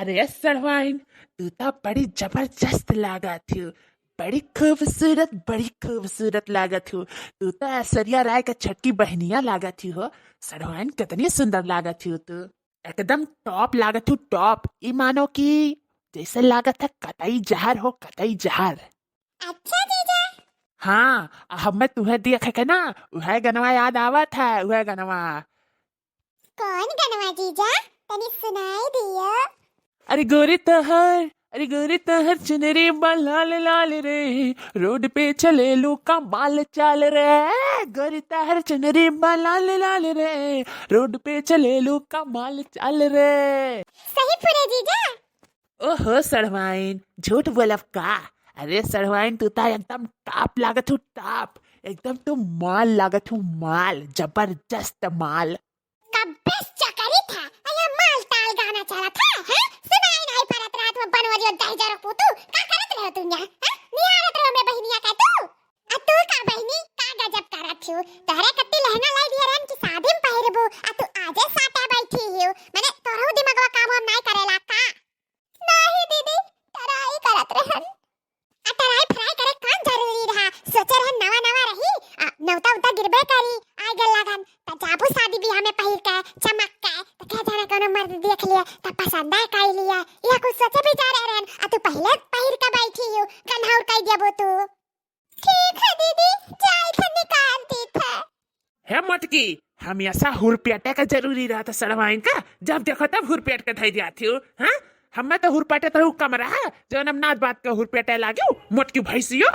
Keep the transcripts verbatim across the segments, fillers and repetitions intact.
अरे सड़वाइन, तू तो बड़ी जबरदस्त लागत हो, बड़ी खूबसूरत, बड़ी खूबसूरत लागत हो। तू तो ऐश्वर्या राय का छोटकी बहनिया लागत हो। सड़वाइन, कितनी सुंदर लागत हो तू, एकदम टॉप लागत हो, टॉप। ई मानो कि जैसे लागत है कतई जहर हो, कतई जहर। अच्छा जीजा। हाँ, अब मैं तुम्हें देख के ना, वह गनवा याद आवत है, वह गनवा। कौन गनवा जीजा? तनी सुनाई दियो। अरे गोरी तहर, अरे गोरी तहर चुनरी बा लाल लाल रे, रोड पे चले लू का माल चाल रे। गोरी तहर चुनरी बा लाल लाल रे, रोड पे चले लू का माल चाल रे। सही पूरे जीजा। ओहो सड़वाइन, झूठ बोलब का? अरे सड़वाइन, तू तो एकदम टॉप लागत हो, टॉप। एकदम तू माल लागत हो, माल, जबरदस्त माल। कब्बे से चकरी था, अरे माल ताल गाना चला था, हैं? सुनाई नहीं पड़त रात में बनवरियो दहिजर पूतू, का करत रहो तू यहाँ, हैं? निहारत रहो मैं बहिनिया का तू। आ तू का बहिनी, का गजब करत हो? तोहरे कत्ती लहंगा लाई दिया रहन कि शादी में पहिरबू, आ तू आजे साटे बैठी हो। मने तोहरो दिमागवा काम वाम नाई करेला का? नाही दीदी, टराई करत रहन। आ टराई फराई करे कौन जरूरी रहा? सोचे रहन नवा नवा रही, आ नौता उता गिरबे करी, आय गल लगन, त जाबू शादी बियाह में पहिर के, चमक के, त कह जाने कोनो मर्द देख लिए, त पसंद आए कई लिए, यह कुछ सोचे विचारे रहन, आ तू पहले पहिर के बैठी हो, गन्हाउर कई देबू तू। ठीक है दीदी, जाए थे निकाल दी थे। हे मोटकी, हमेशा हुरपेटे का जरूरी रहता सड़वाइन का, जब देखो तब हुरपेट के धई जाती हो, हाँ? हमें तो हुरपेटे तो हुक्म रहा, जौन हम नाच बात के हुरपेटे लागियो, मोटकी भैंसियो।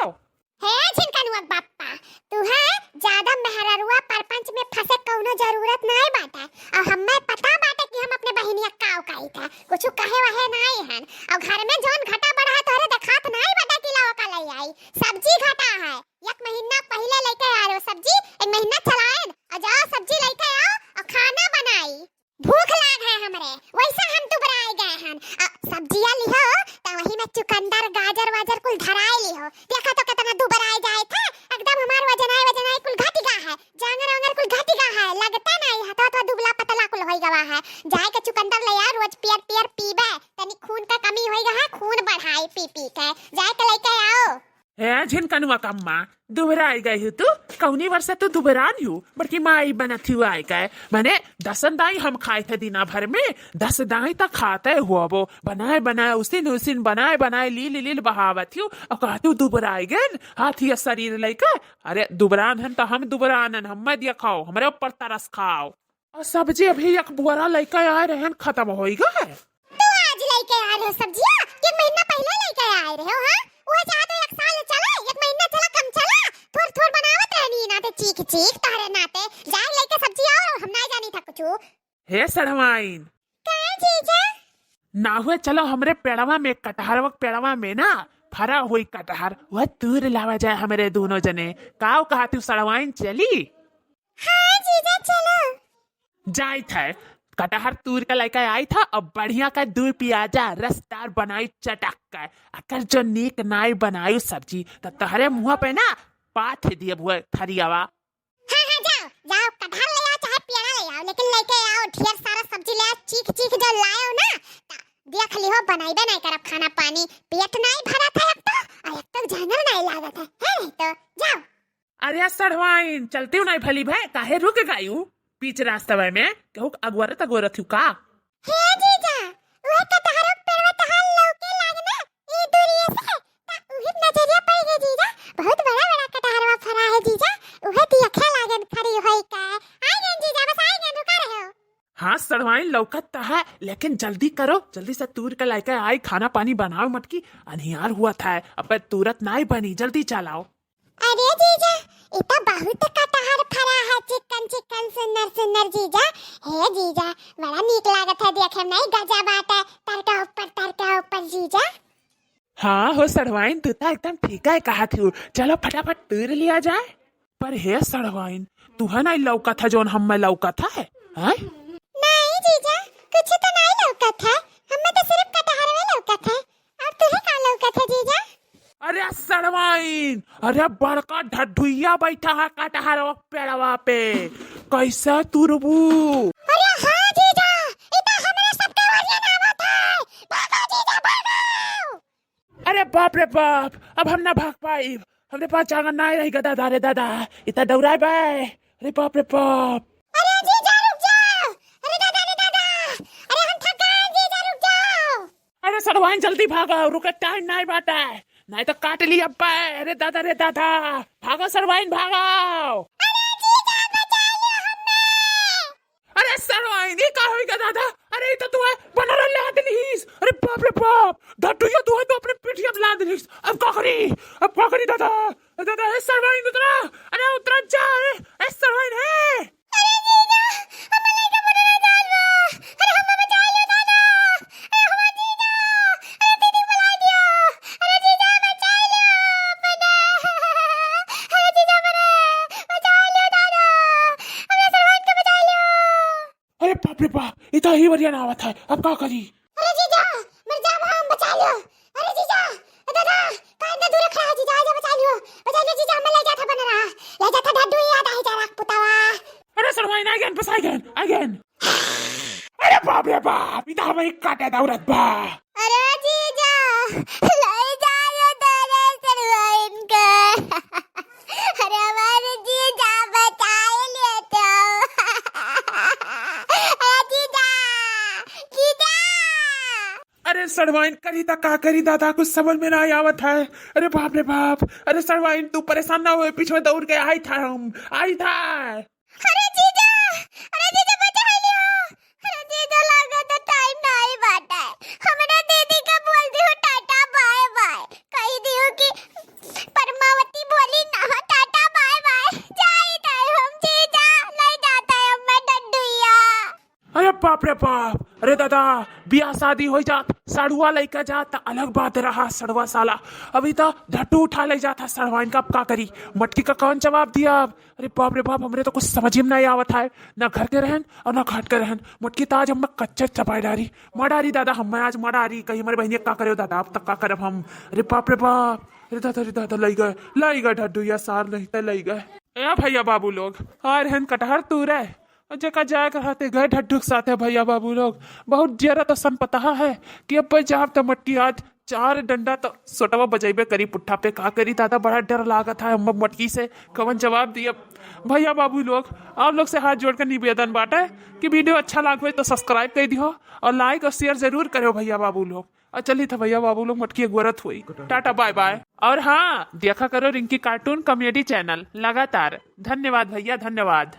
हे झिनकनुआ बाप्पा, तू है ज्यादा मेहररुआ परपंच में फंसे कौनो जरूरत नहीं बाटे। और हमें पता बाटे कि हम अपने बहिनिया काव काई था, कुछ कहे वहे नहीं हन। और घर में जौन घटा बढ़ा तोहरे देखात नहीं बाटे कि लावा का ले आई, सब्जी घटा है। एक महीना पहिले लेके आ रहे हो सब्जी, एक महीना चलाएन, और जाओ सब्जी लेके आओ और खाना बनाई। भूख लाग है हमरे, वैसे हम दुबराए गए हन। आ, सब्जिया लिहो, त वही में चुकंदर, गाजर वाजर कुल धराए लिहो। देखा तो कितना दुबराए जाए थे, एकदम हमार वजनाए, वजनाए कुल घट गा है, जांगर वांगर कुल घट गा है, लगता नहीं है, तो, तो दुबला पतला कुल होई गवा है। जाए के चुकंदर ले आ, रोज पियर पियर पीबे, तनी खून का कमी होई गा है, खून बढ़ाई पी पी के, जाए के लेके आओ। हे झिनकनुआ कम्मा, दुबराई गई हो तू? कौनी वर्ष तू दुबरान हो? बड़की माई बनत हो आय के। मने दसन दाई हम खाए थे दिना भर में, दस दाई तक खाते हुआ वो। बनाए बनाए, उसिन उसिन बनाए बनाए, लील लील बहावत हो। और कहा तू दुबराई गन, हाथी शरीर लेके। अरे दुबरान हन तो हम दुबरान हन, हम मत ये खाओ, हमरे ऊपर तरस खाओ। और सब्जी अभी एक बोरा लइके आए रहन, खत्म होई गए। तू आज लइके आए रहे सब्जिया, कि एक महीना पहिले लइके आए रहे हो, हाँ? वह चाहे तो एक साल चला, एक महीना चला, कम चला, थोर थोर बनावत रहनी नाते चीख चीख तहरे नाते। जाए लइके सब्जिया और हम नाई जानी था कुछ। हे सड़वाइन। का जीजा? ना हुए, चलो हमरे पेड़वा में, कटहरवा के पेड़वा में ना फरा हुई कटहर, वह तूर लावा जाए हमरे दोनों जने। काव कहा तू सड़वाइन चली? हाँ जीजा, चलो। जाइत है, कटहर तूर के लेके आइत है, अब बढ़िया का दू पियाजा रसदार बनाई चटक के। अगर जो नीक नाई बनायु सब्जी, त तहरे मुँह पे ना पाथ दिए हुए थरियावा। हाँ, हाँ, जाओ, जाओ, कटहर ले आओ, चाहे पेड़ा ले आओ, लेकिन लेके आओ, ढेर सारा सब्जी ले आओ, चीख चीख जो लायो ना, त देख लिहो, बनाइबे नहीं करब खाना पानी, पेट नहीं भरत है एक तो, और एक तो जांगर नहीं लागत है, है नहीं तो, जाओ। अरे सड़वाइन, चलती हूँ नहीं भली भे, काहे रुक गई हूँ बीच रास्ता में? केहू अगोरत अगोरत हूँ का? हे जीजा, वह कटहरो के पेड़वा तहार लौके लागे ना, ई दूरिये से, ता उहे नजरिया पड़ गए जीजा। बहुत बड़ा बड़ा कटहरवा फरा है जीजा, उहे दियखे लागन खड़ी होई का। आ गए जीजा, बस आ गए, रुका रहे हो। हाँ सड़वाइन, लौकत तो है, लेकिन जल्दी करो, जल्दी से तूर के लेके आई, खाना पानी बनाओ मटकी, अनियार हुआ था, अब तुरत नाई बनी, जल्दी चलाओ। अरे जीजा, ई तो बहुत कटहर फरा है, चिकन चिकन, सुन्नर सुन्नर जीजा। हे जीजा, बड़ा नीक लागत है देखे में, नहीं गजब बाटे, तरका ऊपर, तरका ऊपर जीजा। हाँ हो सड़वाइन, तू तो एकदम ठीक है कहा थी। चलो फटाफट तूर लिया जाए। पर हे सड़वाइन, तू है नहीं लौकत है जौन हम में लौकत है, हैं? नहीं जीजा, कुछ तो नहीं लौकत है, हमें तो सिर्फ कटहरवे लौकत है। और तुहे का लौकत है जीजा? अरे सड़वाइन, अरे बड़का ढढुइया बैठा है कटहर पेड़वा पे, कैसे तुरबू? अरे हाँ जीजा, ई तो हमरे सबके वरियन आवत है। भाग, बाप रे बाप, अब हम ना भाग पाइब। हमरे पास जांगर ना रही गा दादा रे दादा, इतना डौराए बा। अरे बाप रे बाप। अरे जीजा रुक जाओ। अरे दादा रे दादा, अरे हम थका है जीजा, रुक जाओ। अरे सरवाइन जल्दी भागो, रुके टाइम नाहीं बाटे, नाहीं तो काट ली अब्बा। अरे दादा रे दादा, भागो सरवाइन भागो। अरे जीजा बचा लो हमें। अरे सरवाइन, ई का होई गा दादा? अरे ई तो तू है बनरा लाद लीस। अरे बाप रे बाप, धटुइया तू है तो अपने पिठिया पे लाद लीस। अब का करी? अब का करी दादा? दादा, ए सरवाइन उतरा, अरे उतरा जा, ए, ए सरवाइन है। अरे जीजा, हम लइका बनरा जात बा। अरे हम बचा लो दादा। अरे हमार जीजा, अरे दीदी बुला दियो। अरे जीजा बचा लो अपना। अरे जीजा बने, बचा लो दादा। अरे सरवाइन के बचा लो। अरे बाप रे बाप, ई तो ही वरिया ना आवत है, अब का करी? अरे जीजा, मर जाब हम, बचा लो। अरे जीजा, ए दादा, काहे इतना दूर खड़ा है जीजा, आजा बचा लियो। बचा लियो जीजा, हमें ले जाता बनरा, ले जाता धटुइया, दाई जा राख पुतावा। अरे सरवाइन आ गए, बस आ गए, आ गए। अरे बाप रे बाप, ई तो हमें काटे दौड़त बा। अरे जीजा, ले जाओ तेरे सरवाइन के। अरे हमारे जीजा बचा लेते हो। अरे जीजा, जीजा। अरे सरवाइन करी ता का करी दादा, कुछ समझ में ना आवत है। अरे बाप रे बाप, अरे सरवाइन तू परेशान ना होए, पीछे में दौड़ के आई था हम, आई था। अरे जीजा, अरे जीजा बचा लियो। अरे जीजा लागत है टाइम नाहीं बाटे। हमरे दीदी का बोल दियो टाटा बाय बाय। कही दियो कि पद्मावती बोली ना हो टाटा बाय बाय। जाई ताई हम जीजा, ले जाता है हमें धटुइया। अरे बाप रे बाप, अरे दादा, बियाह शादी हो जात, सड़ुआ लइका जात, अलग बात रहा, सड़ुआ साला। अभी तो धटू उठा ले जाता सड़ुआ, इनका अब का करी? मटकी का कौन जवाब दिया अब? अरे बाप रे बाप, हमरे तो कुछ समझ में नहीं आवत है, ना घर के रहन और ना घाट के रहन। मटकी तो आज हम कच्चा चपाई डारी, मार डारी दादा, हम आज मार डारी, कहीं हमारे बहनिया का करे दादा, अब तक का करब हम? अरे बाप रे बाप, अरे दादा, अरे दादा, लई गए, लई गए धटुइया सार, नहीं तो लई गए। ए भैया बाबू लोग, आ रहन कटहर तूरे, और जेका जाए के रहते गए ढड्ढू के साथे भैया बाबू लोग। बहुत जियरा तो सनपतहा है कि अब जाब त मट्टी आज चार डंडा तो सोटवा बजैबे करी पुट्ठा पे। का करी दादा, बड़ा डर लागत है हम मटकी से, कवन जवाब दिए भैया बाबू लोग। आप लोग से हाथ जोड़ के निवेदन बाटे कि वीडियो अच्छा लागे तो सब्सक्राइब कर दियो और लाइक और शेयर जरूर करो भैया बाबू लोग। और चलित है भैया बाबू लोग, मटकी अगोरत हुई। Tata bye bye. और हाँ, देखा करो रिंकी कार्टून कॉमेडी चैनल लगातार। धन्यवाद भैया, धन्यवाद।